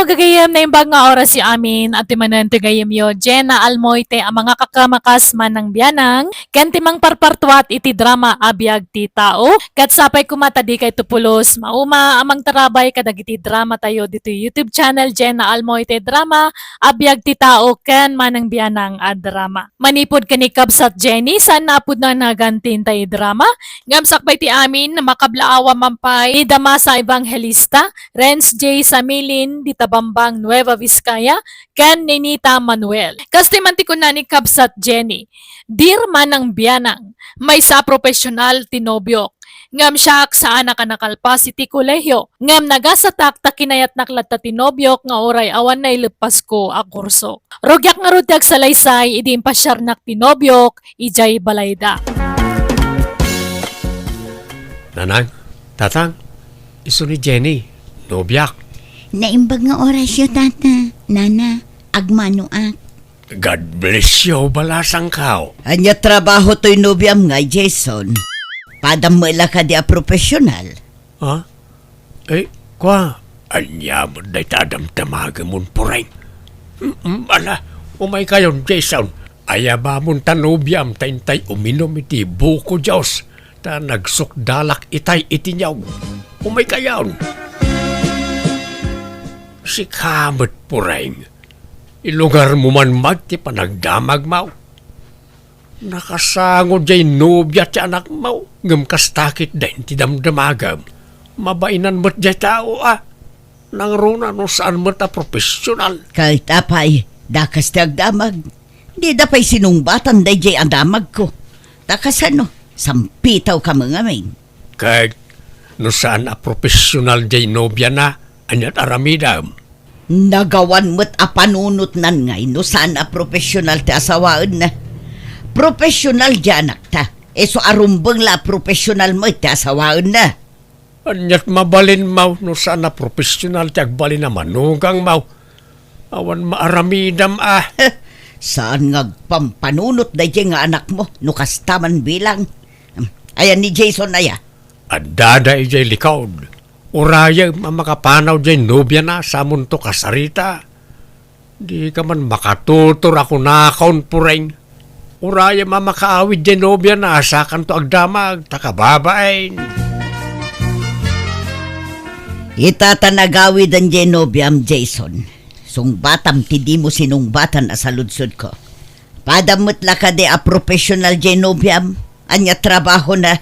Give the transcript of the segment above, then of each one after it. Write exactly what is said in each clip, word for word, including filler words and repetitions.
Gagayem, naimbag nga oras yo amin, at ti manen ti gayemyo, Jenna Almoite, a mangakakamakas manang bianang, ken ti mangparpartuat iti drama a biag ti tao. Ket sapay koma ta dikayto pulos mauma a mangtarabay kadagiti drama tayo ditoy YouTube channel, Jenna Almoite Drama, a biag ti tao, ken manang bianang a drama. Manipud ken ni Kabsat Jenny, saan nga apudna nagantin tay drama? Ngem sakbay ti amin, makablaawa man pay ni Damasa Evangelista, Renz J Samilin, dita Bambang, Nueva Vizcaya, ken Ninita Manuel. Kastoy man ti kuna ni Kabsat Jenny, "Dear manang bianang, maysa a profesional ti nobiok. Ngem siak, saanak a nakalpas iti kolehio. Ngem nagasatak ta kinayatnak latta ti nobiok nga uray awan naileppasko a kurso. Rugiak ngarud ti agsalaysay idi impasiarnak ti nobiok idiay balayda." Nanang, tatang, isu ni Jenny, nobiak. Naimbag nga orasyo, tata, nana, agmanoak. God bless you, balasangko. Ania trabaho toy nobiam ngay, Jason? Padam met la kadi a profesional? Ha? Eh, kua, ania met dayta a damdamagamon, Pureng? Mm, ala, umaykayon, Jason. Ayabamon ta nobiam ta intay uminum iti buko juice, ta nagsukdalak itay iti niyog. Umaykayon. Sika met, Pureng. Ilugarmo man met ti panagdamagmo. Nakasango diay nobia ti anakmo, ngem kasta ketdin ti damdamagam. Mabainan met diay tao a. Nangruna no saan met a profesional. Ket apay, dakas ti agdamag. Dida pay sinungbatan daydiay a damagko. Ta kasano, sampitawka ngamin. Ket no saan a profesional diay nobiana, aniat aramidem? Nagawan met a panunotnan ngay no saan a profesional ti asawaenna. Profesional diay anakta. Isu a rumbeng la a profesional met ti asawaenna. Aniat mabalinmo no saan a profesional ti agbalin a manugangmo? Awan maaramidem a. Saan nga agpampanunot daydiay nga anakmo no kasta man bilang. Ayan ni Jason aya? Addada idiay likod. Urayem a makapanaw diay nobiana samonto kasarita. Dika man makatutor a kunakon, Pureng. Urayem a makaawid diay nobiana sakanto agdamag, ta kababain. Ita ta nagawiden diay nobiam, Jason. Sungbatam ti dimo sinungbatan a saludsodko. Padam met la kadi a profesional diay nobiam? Ania trabahona?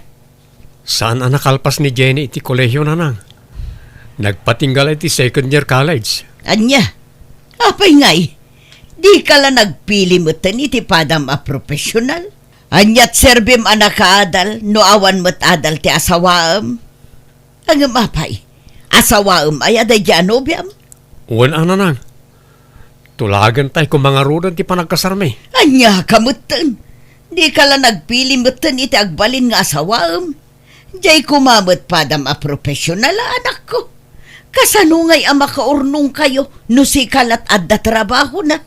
Saan a nakalpas ni Jenny iti kolehio, nanang. Nagpatingga la iti second year college. Ania? Apay ngay? Dika la nagpili metten iti padam a profesional? Aniat serbim a nakaadal no awan met adal ti asawaem? Ngem apay, asawaem aya daydiay a nobiam? Wen a, nanang. Tulagen tay koma ngaruden ti panagkasarmi. Ania ka metten? Dika la nagpili metten iti agbalin nga asawaem? Diay koma met padam a profesional a anakko. Kasano ngay a makaurnongkayo no sika lat adda trabahona?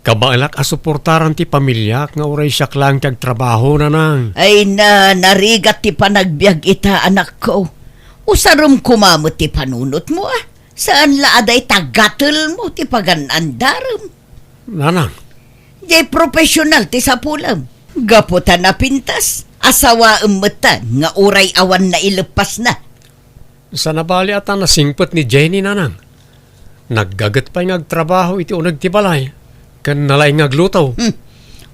Kabaelak a suportaran ti pamiliak nga uray siak laeng ti agtrabaho, nanang. Ay na, narigat ti panagbiag ita, anakko. Usarem koma met ti panunotmo, a. Saan la a dayta gatelmo ti pagan-andarem. Nanang. Diay profesional ti sapulem. Gapu ta napintas, asawaem metten nga uray awan naileppasna. Saan a bali a ta nasingpet ni Jenny, nanang. Naggaget pay nga agtrabaho iti uneg ti balay, ken nalaing nga agluto. Hmm.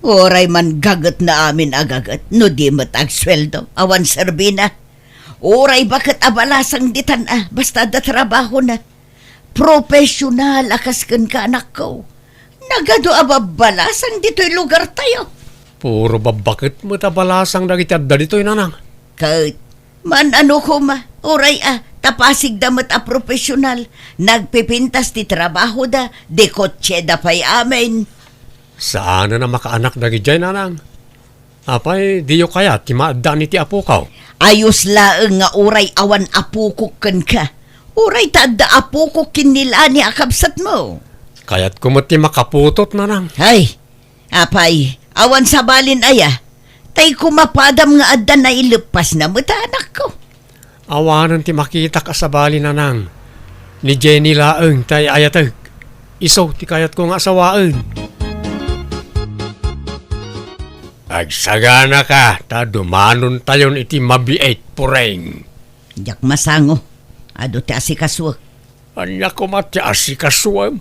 Uray man gagetna amin a gaget, no di met agsueldo, awan serbina. Uray baket a balasang ditan a, basta adda trabahona. Profesional a kas kenka, anakko. Nagadu a babbalasang ditoy lugartayo. Puro babbaket met a balasang dagiti adda ditoy, nanang. Ket, man-ano koma, uray a, ta pasigda met a profesional, nagpipintas ti trabahoda, di kotseda pay amin. Saanen a makaanak dagidiay, nanang. Apay, diyo kayat ti maaddaan iti apoko? Ayos laeng nga uray awan apokok kenka. Uray ta adda apokok ken ni Lani a kabsatmo. Kayatko met ti makaputot, nanang. Ay, apay, awan sabalin aya? Tay kumapadam nga adda naileppasna met a anakko. Awanen ti makitak a sabali, nanang. Ni Jenny laeng ti ay-ayatek. Isu ti kayatko nga asawaen. Agsaganaka ta dumanontayon iti mabiit, Pureng. Diak masango. Adu ti asikasuek. Ania koma ti asikasuem?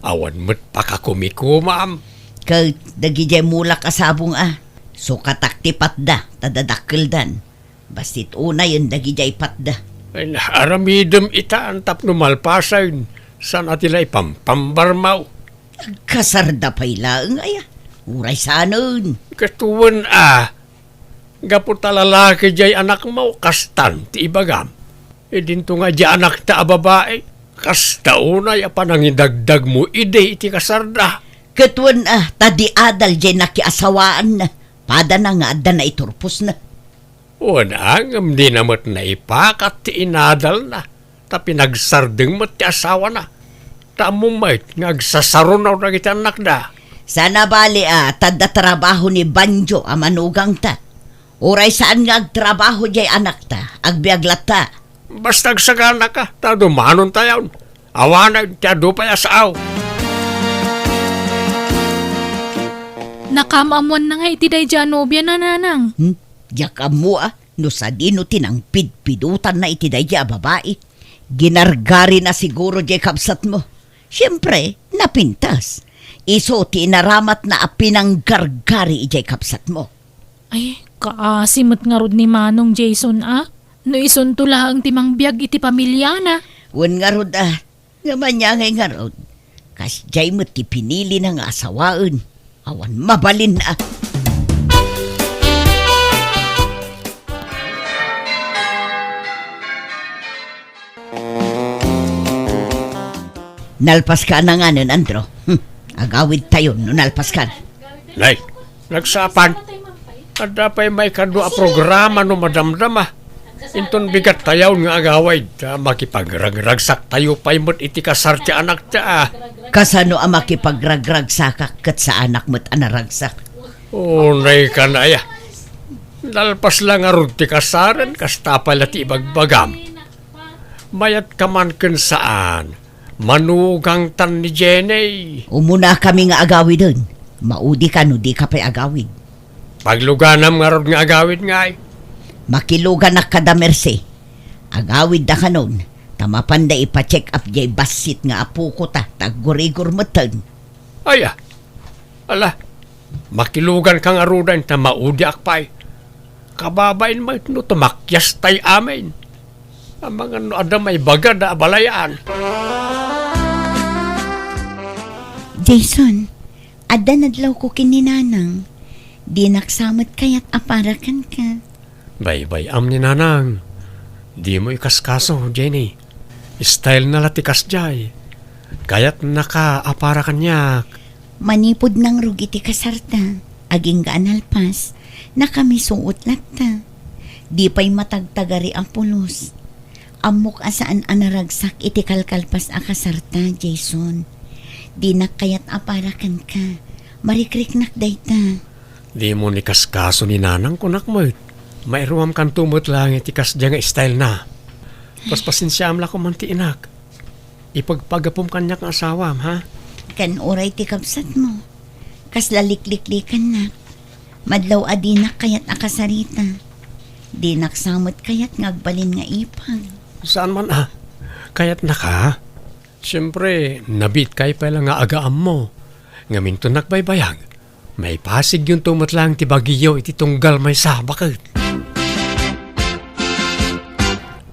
Awan met pakakumikumaam. Ket dagidiay mulak a sabong a, sukatak ti patda ta dadakkeldan. Bassit unayen dagidiay patda. Ay, na, aramidem ita tapno malpasen, saan a ti la ipampambarmaw. Agkasarda pay laeng aya. Uray saanen. Ket wen a, gapu ta lalaki diay anakmo, kastan ti ibagam. Idinto nga diay anakta a babai, kasta unay a panangidagdagmo idi iti kasarda. Ket wen a, ta di adal diay nakiasawaanna, padana nga adda naiturposna. Wen a, ngem dina met naipakat ti inadalna, ta pinagsardeng met ti asawana. Ta ammom met nga agsasarunaw dagiti annakda. Saan a bali a, ta adda trabaho ni Banjo a manugangta. Uray saan nga agtrabaho diay anakta, agbiag latta. Basta agsaganaka, ta dumanontayon. Awanen ti adu pay a sao. Nakaam-ammoanna nga iti daydiay a nobiana, Nanang. Hmm? Diak ammo a, no sadino ti nangpidpidotanna iti daydiay a babai. Ginargarina siguro diay kabsatmo. Siempre, napintas. Isu ti inaramatna a pinanggargari idiay kabsatmo. Ay, kaasi met ngarud ni Manong Jason a. No isunto laeng ti mangbiag iti pamiliana. Wen ngarud a, nga maniangay ngarud. Kasdiay met ti pinilina nga asawaen. Awan mabalin a. Nalpaska a nanganen, Andro. Hmm. Agawidtayon no nalpaskan. Nay, nagsaapan. Adda pay maikadua a programa no madamdama. Inton bigattayon nga agawid, ta makipagragragsaktayo pay met iti kasar ti anakta a. Kasano a makipagragragsakak ket saanak met a naragsak? Unay ka na aya. Nalpas la ngarud ti kasaren, kasta pay la ti ibagbagam. Mayat ka man ken saan, manugangtan ni Jenny. Umunakami nga agawiden. Maudi ka no di ka pay agawid. Pagluganam ngarud nga agawid ngay. Makiluganak kada Mercy. Agawidda kanon, ta mapanda ipa-check up diay bassit nga apoko ta, ta aggurigor metten. Aya, ala, makilugan ka ngaruden ta maudiak pay. Kababain met no tumakyas tay amin. Amangan no adda maibagada a balayaan. Jason, adda nadlawko ken ni Nanang. Dinak sa met kayat a para kenka. Baybay-am ni Nanang. Dimo ikaskaso, Jenny. Style na la ti kasdiay. Kayatnaka a para kaniak. Manipud nangrugit ti kasarta, agingga a nalpas, nakamisuot latta. Di pay matagtagari a pulos. Ammok a saan a naragsak iti kalkalpas a kasarta, Jason. Dinak kayat a para kenka. Marikriknak dayta. Dimo ni kaskaso ni Nanang, kunak met. Mairuam kanto met laeng iti kasdiay nga style na. Paspasensiaam la koma ti inak. Ipagpagapom kaniak nga asawam, ha? Ken uray ti kabsatmo. Kasla likliklikannak. Madlaw a dinak kayat a kasarita. Dinak sa met kayat nga agbalin nga ipag. Saan man a? Kayatnaka? Siempre, nabiit kay pay la nga agaammo. Ngem inton nagbaybayag, maipasigyonto met laeng ti bagiyo iti tunggal maysa, baket.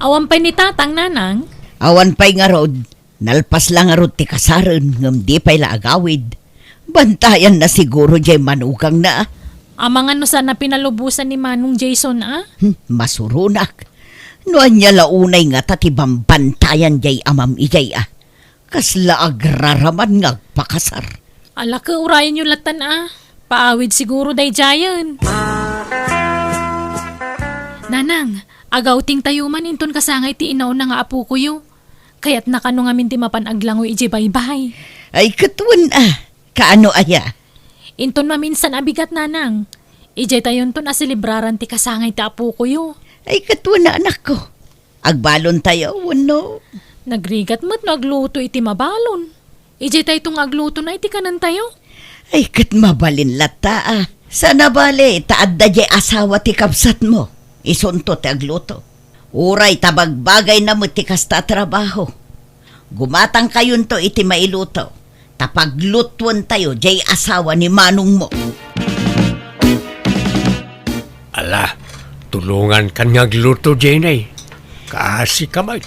Awan pay ni Tatang, Nanang? Awan pay ngarud. Nalpas la ngarud ti kasaren ngem di pay la agawid. Bantayanna siguro diay manugangna. Amangan no saan a pinalubosan ni Manong Jason a? Hmm, masuronak. No ania la unay ngata ti bambantayan diay amam idiay a. Kasla agraraman nga agpakasar. Ala, ket urayenyo latan a. Paawid siguro daydiayen. Nanang, agawtingtayo man inton kasangay ti inauna nga apokoyo. Kayatna kano ngamin ti mapan aglangoy idiay baybay. Ay, ket wen a. Kaano aya? Inton maminsan a bigat, Nanang. Idiay tayonton a selebraran ti kasangay ti apokoyo. Ay, ket wen a, anakko. Agbalontayo, wenno? Nagrigat met no agluto iti mabalon. Idiay daytoy nga aglutona iti kanentayo. Ay, ket mabalin latta, a. Saan a bale, ta adda diay asawa ti kabsatmo. Isunto ti agluto. Uray ta bagbagayna met ti kasta a trabaho. Gumatangkayonto iti mailuto, ta paglutuentayo diay asawa ni manongmo. Ala, tulongankan nga agluto, Jenny. Kaasi ka met.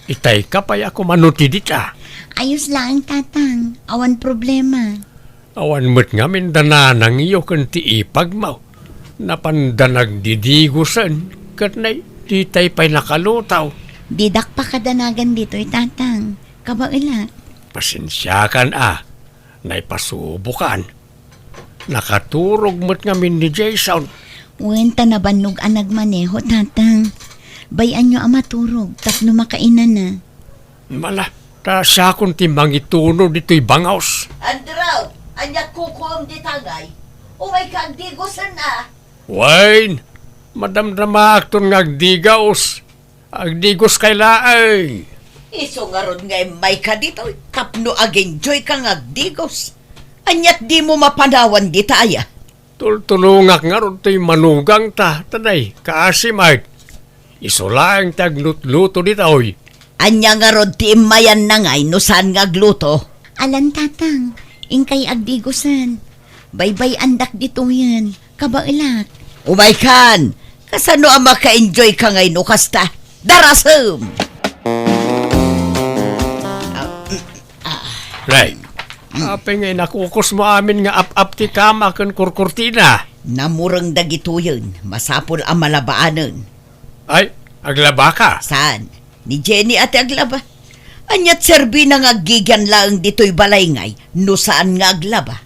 Itay ka pay a kumano ti dita. Ayos laeng, Tatang. Awan problema. Awan met ngamin da nanangyo ken ti ipagmo. Napanda nagdidigosen, ket nay, ditay pay nakaluto. Didak pakadanagan ditoy, Tatang. Kabaelak. Pasensiakan, a. Naipasubokan. Nakaturog met ngamin ni Jason. Wen, ta nabannog a nagmaneho, Tatang. Bay-anyo a maturog tapno makainana. Ala, ta siakon ti mangituno ditoy bangaos. Andrew, ania kukuem dita ngay? Umayka agdigosen, a. Wen, madamdamaakton nga agdigos. Agdigoskay laeng. Isu ngarud nga immayka ditoy tapno agenjoyka nga agdigos. Aniat dimo mapanawan dita aya? Tultulongak ngarud toy manugangta, ta nay, kaasi met. Isu laeng ti aglutluto ditoy. Ania ngarud ti immayanna ngay no saan nga agluto? Alan, Tatang, inkay agdigosen. Baybay-andak ditoyen. Kabaelak. Umaykan! Kasano a maka-enjoyka ngay no kasta? Darasem! Nay, apay nga inakukusmo amin nga ap-ap ti kama ken kurkurtina? Namureng dagitoyen, masapul a malabaanen. Ay, aglabaka? Saan? Ni Jenny a ti aglaba. Aniat serbina nga aggigian laeng ditoy balay ngay no saan nga aglaba?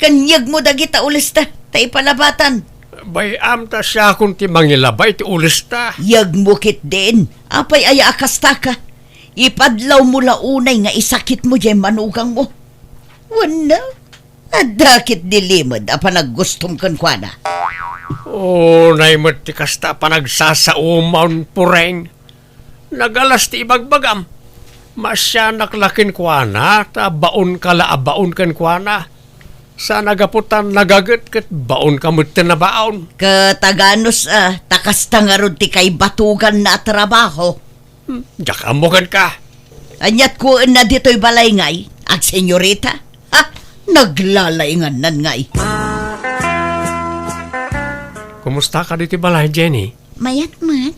Ken yegmo dagita ulista, ta ipalabatan. Bay-am ta siakon ti mangilaba iti ulista. Yegmo ketdin, apay aya a kastaka? Ipadlawmo la unay nga isakitmo diay manugangmo. Wenno, adda ketdi limed a panaggustom kenkuana? Unay met ti kasta a panagsasaomo, Pureng. Nagalas ti ibagbagam. Maasianak la kenkuana, ta baonka la a baon kenkuana. Saan a gapu ta nagaget ket baonka metten a baon. Ket aganos, a, ta kasta ngarud ti kaibatuganna a trabaho. Hmm, diak ammo kenka. Aniat kuenna ditoy balay ngay, agsenyorita? Ha? Naglalaingannan ngay. Kumusta ka ditoy balay, Jenny? Mayat met.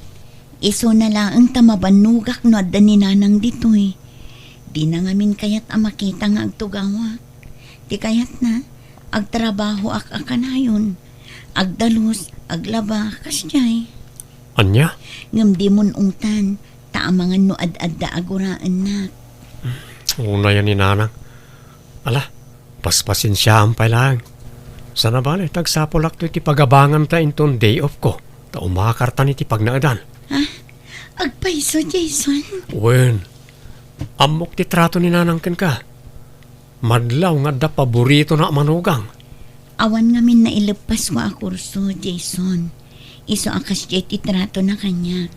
Isuna laeng ta mabannogak no adda ni Nanang ditoy. Dina ngamin kayat a makita nga agtugawak. Ti kayatna, agtrabahoak a kanayon. Agdalus, aglaba, kasdiay. Ania? Ngem dimon ungtan, ta amangan no ad-adda a guraennak. Unay a ni Nanang. Ala, paspasensiaam pay laeng. Saan a bale, ta agsapulakto iti pagabanganta inton day off ko, ta umakartan iti pagnaedan. Ha? Agpayso, Jason? Wen, ammok ti trato ni Nanang kenka. Madlaw nga adda paboritona a manugang. Awan ngamin naileppasko a kurso, Jason. Isu a kasdiay ti tratona kaniak.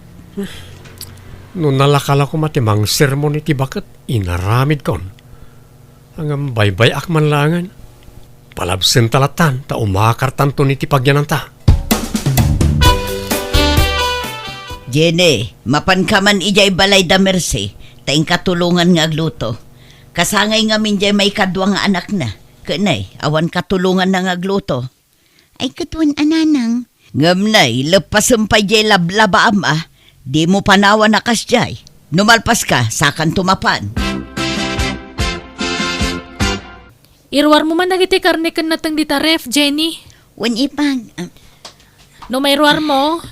No nalaka la koma ti mangsermon iti baket, inaramidkon. Ngem baybay-ak man laengen. Palabsenta lattan, ta umakartanton iti pagyananta. Jenny, mapanka man idiay balay da Mercy, ta inka tulongan nga agluto. Kasangay ngamin diay maikadua nga anakna. Ket nay, awan katulonganna nga agluto. Ay, ket wen a, Nanang. Ngem nay, leppasem pay diay lablabaam a. Dimo panawan a kasdiay. No malpaska, sakanto mapan. Iruarmo man dagiti karne ken nateng dita ref, Jenny. Wen, ipag. Ah. No mairuarmo,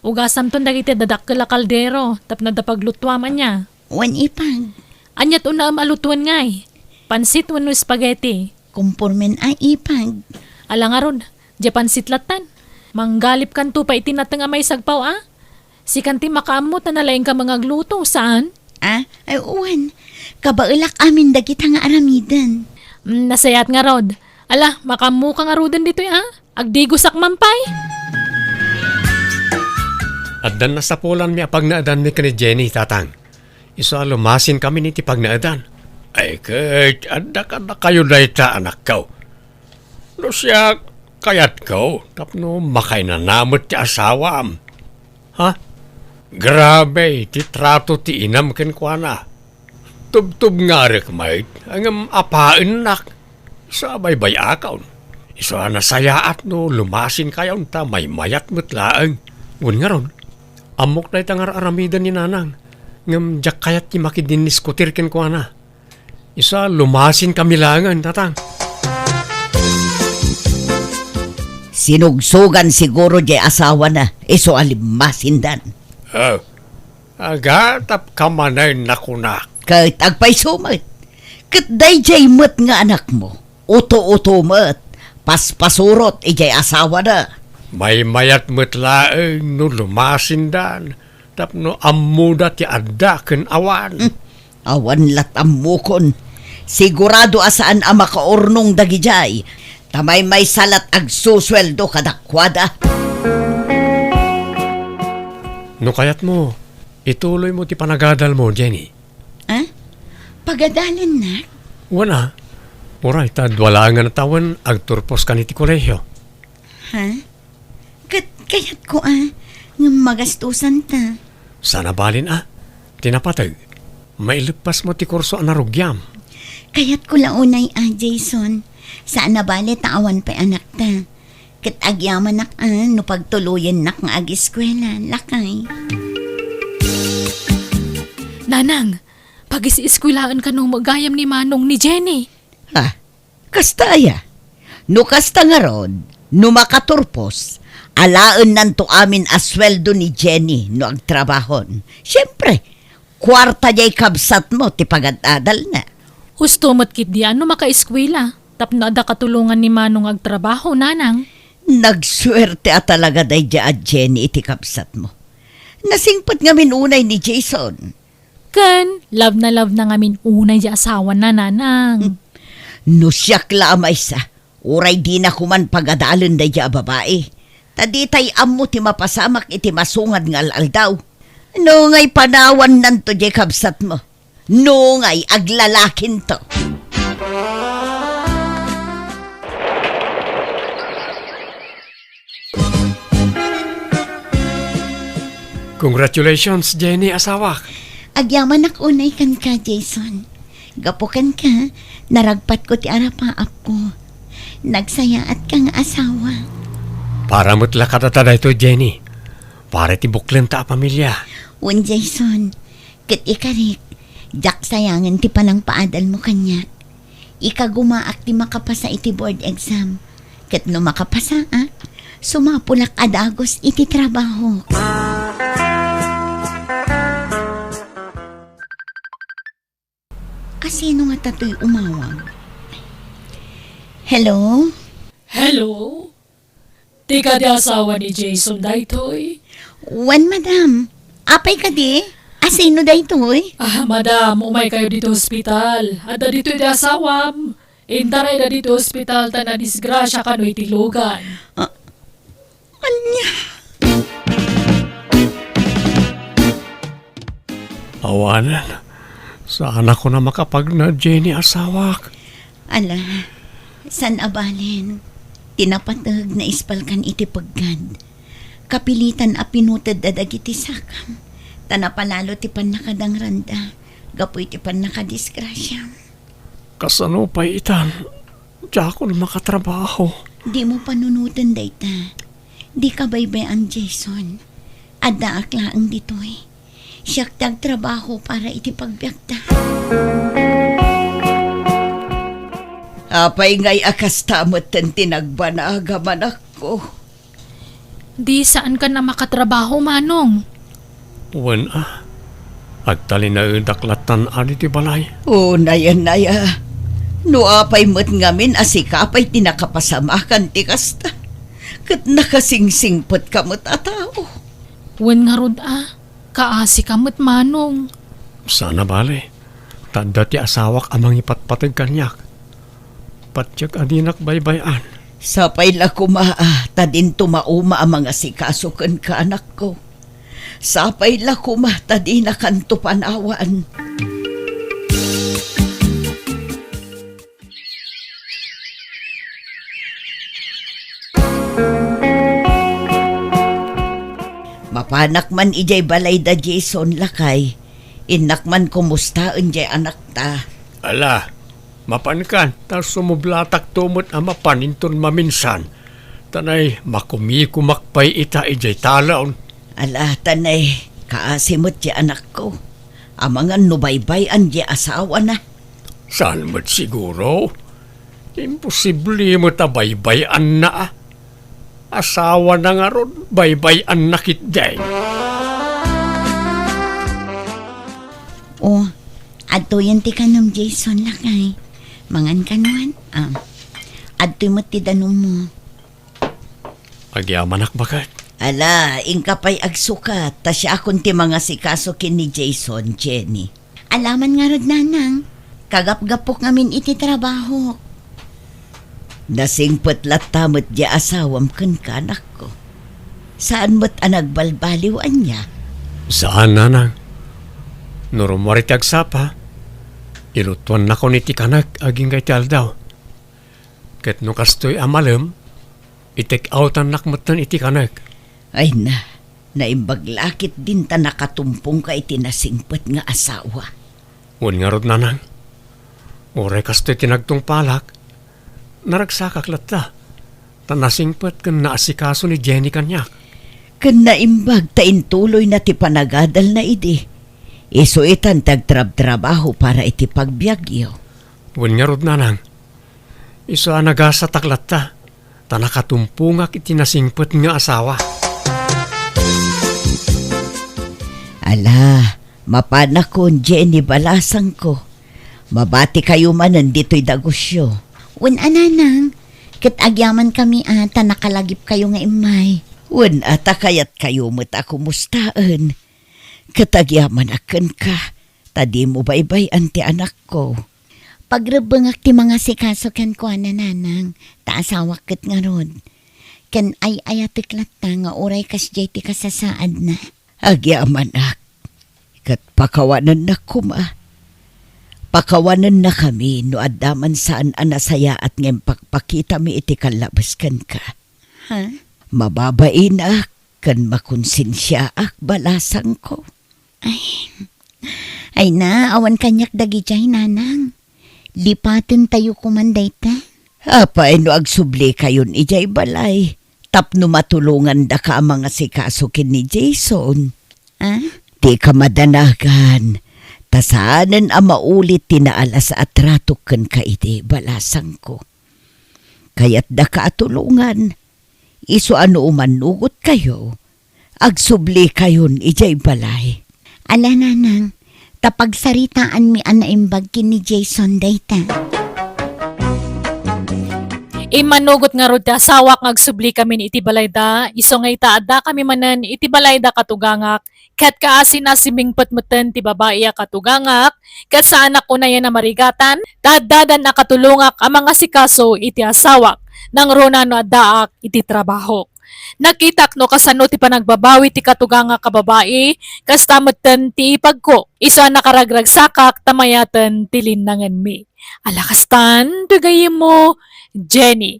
ugasamton dagiti dadakkel a kaldero tapno adda paglutuam ania. Wen, ipag. Aniat unaem a lutuen ngay? Pansit wenno spaghetti? Kompormen a, ipag. Ala ngarud, diay pansit lattan. Manggalipkanto pay iti nateng a maisagpaw a. Sikan ti makaammo ta nalaingka nga agluto, saan? Ah, ay, wen. Kabaelak amin dagita nga aramiden. Mm, nasayaat ngarud. Ala, makaammoka ngaruden ditoy a. Agdigosak man pay. Addan nasapulanmi a pagnaedanmi ken ni Jenny, Tatang. Isu a lumasinkamin iti pagnaedan. Ay ket, adda kadakayo dayta, anakko. No siak, kayatko tapno makainana met ti asawam. Ha? Grabe ti trato ti inam kenkuana. Tubtubngarek met, ngem apaennak. Isu a baybay-akon. Isu a nasayaat no lumasinkayon ta maymayat met laeng. Wen ngarud, ammok dayta nga ar-aramiden ni Nanang, ngem diak kayat ti makidinniskutir kenkuana. Isu a lumasinkami laengen, Tatang. Sinugsogan siguro diay asawana, isu a limmasindan. Oh, agatapka manen a kunak. Ket agpayso met. Ket daydiay met nga anakmo, uto-uto met, paspasurot idiay asawana. Maymayat met laeng no lumasindan tapno ammoda ti adda ken awan. Hmm. Awan lat ammokon. Sigurado a saan a makaurnong dagidiay, ta maymaysa lat agsusueldo kadakuada. No kayatmo, ituloymo ti panagadalmo, Jenny. Ah? Pagadalennak? Wen a. Uray, ta dua laengen a tawen agturposka iti kolehio. Ha? Ket kayatko a, ngem magastusanta. Saan a balin a. Ti napateg, maileppasmo ti kurso a narugiam. Kayatko la unay a, Jason. Saan a bale ta awan pay anakta. Ket agyamanak a no pagtuloyennak nga ageskuela, lakay. Nanang, pagis-eskuelaen kano met gayam ni Manong ni Jenny. Ah, kasta aya? No kasta ngarud, no makaturpos, alaennanto amin a sueldo ni Jenny no agtrabahon. Siempre, kuarta diay kabsatmo ti pagad-adalna. Husto met ketdi a no makaeskuela, tapno adda katulongan ni Manong agtrabaho, Nanang. Nagsuerte a talaga daydiay a Jenny iti kabsatmo. Nasingpet ngamin unay ni Jason. Ken, love na love na ngamin unay diay asawana, Nanang. No siak la a maysa, uray dina koman pagadalen daydiay a babai. Ta ditay ammo ti mapasamak iti masungad nga al-aldaw. No ngay panawannanto diay kabsatmo. No ngay aglalakinto. Congratulations, Jenny, asawak. Agyamanak unay kenka, Jason. Gapu kenka, naragpatko ti arapaapko. Nagsayaatka nga asawa. Para met la kadata daytoy, Jenny. Para ti buklenta a pamilia. Wen, Jason, ket ikarik, diak sayangen ti panangpaadalmo kaniak. Ikagumaak ti makapasa iti board exam. Ket no makapasaak, sumapulak a dagus iti trabahok. Asino ngata toy umawag? Hello? Hello? Ti kadi asawa ni Jason daytoy? Wen, madam. Apay kadi? Asino daytoy? Ah, madam, umaykayo ditoy ospital. Adda ditoy ti asawam. Intarayda ditoy ospital ta nadisgrasia kano iti lugan. Ah, ania? Awanen, saanakon a makapagna, Jenny, asawak. Ala, saan a balen, ti napateg naispalkan iti peggad. Kapilitan a pinutedda dagiti sakam, ta napalalo ti pannakadangranda gapu iti pannakadisgrasiam. Kasano pay itan? Diakon makatrabaho. Dimo panunoten dayta. Dika baybay-an, Jason. Addaak laeng ditoy. Siak ti agtrabaho para iti pagbiagta. Apay ngay a kasta metten ti nagbanagam, anakko? Di saankan a makatrabaho, Manong. Wen a, agtalinaedak lattan adi ti balay. O, nayan, naya. No apay met ngamin a sika pay ti nakapasamakan ti kasta, ket nakasingsingpetka met a tao. Wen ngarud a, kaasika met, Manong. Saan a bale, ta adda ti asawak a mangipatpateg kaniak. Patiek a dinak baybay-an. Sapay la koma a ta dinto mauma a mangasikaso kenka, anakko. Sapay la koma ta dinakanto panawan. Mapanak man idiay balay da Jason, lakay. Innak man kumustaen diay anakta. Ala, mapankan, ta sumublatakto met a mapan inton maminsan. Tanay, makumikumak pay ita idiay talon. Ala, tanay, kaasi met diay anakko. Amangan no baybay-an diay asawana. Saan met siguro? Imposible met a baybay-anna, a. Asawana ngarud, baybay-anna ketdi. O, adtoyen ti kanom, Jason, lakay. Mangan ka nuan? Ah, adtoy met ti danummo. Agyamanak, baket. Ala, inka pay agsukat, ta siakon ti mangasikaso ken ni Jason, Jenny. Ala man ngarud, nanang, kagapgapok ngamin iti trabaho. Nasingpet latta met diay asawam kenka, anakko. Saan met a nagbalbaliw ania? Saan, nanang. No rummuar iti agsapa, ilutuannakon iti kanek agingga iti aldaw. Ket no kastoy a malem, i-take outannak metten iti kanek. Ay na, naimbag la ketdin ta nakatumpongka iti nasingpet nga asawa. Wen ngarud, nanang, uray kastoy ti nagtungpalak, naragsakak latta, ta nasingpet ken naasikaso ni Jenny kaniak. Ken naimbag ta intuloyna ti panagadalna idi. Isu itan ti agtrabtrabaho para iti pagbiagyo. Wen ngarud, nanang, isu a nagasatak latta, ta nakatumpongak iti nasingpet nga asawa. Ala, mapanakon, Jenny, balasangko. Mabatikayo manen ditoy dagusyo. Wen a, nanang, ket agyamankami a ta nakalagipkayo nga immay. Wen a ta kayatkayo met a kumustaen. Ket agyamanak kenka, ta dimo baybay-an ti anakko. Pagrebbengak ti mangasikaso kenkuana, nanang, ta asawak ket ngarud. Ken ay-ayatek latta nga uray kasdiay ti kasasaadna. Agyamanak, ket pakawanennak koma. Pakawanennakami no adda man saan a nasayaat nga impakpakitami iti kallabes kenka. Ha? Mababainak ken makonsensiaak, balasangko. Ay. Ay na, awan kaniak dagidiay, nanang. Lipatentayo koman dayta. Apay no agsublikayon idiay balay tapno matulongandaka a mangasikaso ken ni Jason? Ah? Dika madanagan, ta saanen a maulit ti naalas a tratok kenka idi, balasangko. Kayatdaka a tulongan, isu a no umannugotkayo, agsublikayon idiay balay. Ala, nanang, ta pagsaritaanmi a naimbag ken ni Jason dayta. Immanugot ngarud ti asawak nga agsubli kamin iti balayda, isu nga ita, addakami manen iti balayda katugangak, ket kaasina, simmingpet metten ti babai a katugangak, ket saanak unayen a marigatan, ta addadan a katulongak a mangasikaso iti asawak, nangruna no addaak iti trabahok. Nakitak no kasano ti panagbabawi ti katugangak a babai, kasta metten ti ipagko. Isu a nakaragragsakak ta mayaten ti linnangenmi. Ala kastan, ti gayyemmo, Jenny.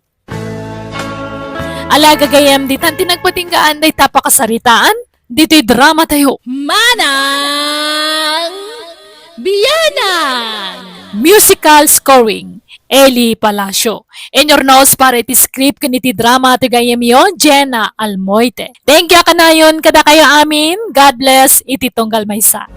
Ala, gagayyem, ditan ti nagpatinggaan dayta pakasaritaan ditoy drama tayo. Manang Bianang! Musical scoring, Eli Palacio. Inyurnos para iti script ken iti drama ti gayyemyo, Jenna Almoite. Thank you a kanayon kadakayo amin. God bless iti tunggal maysa.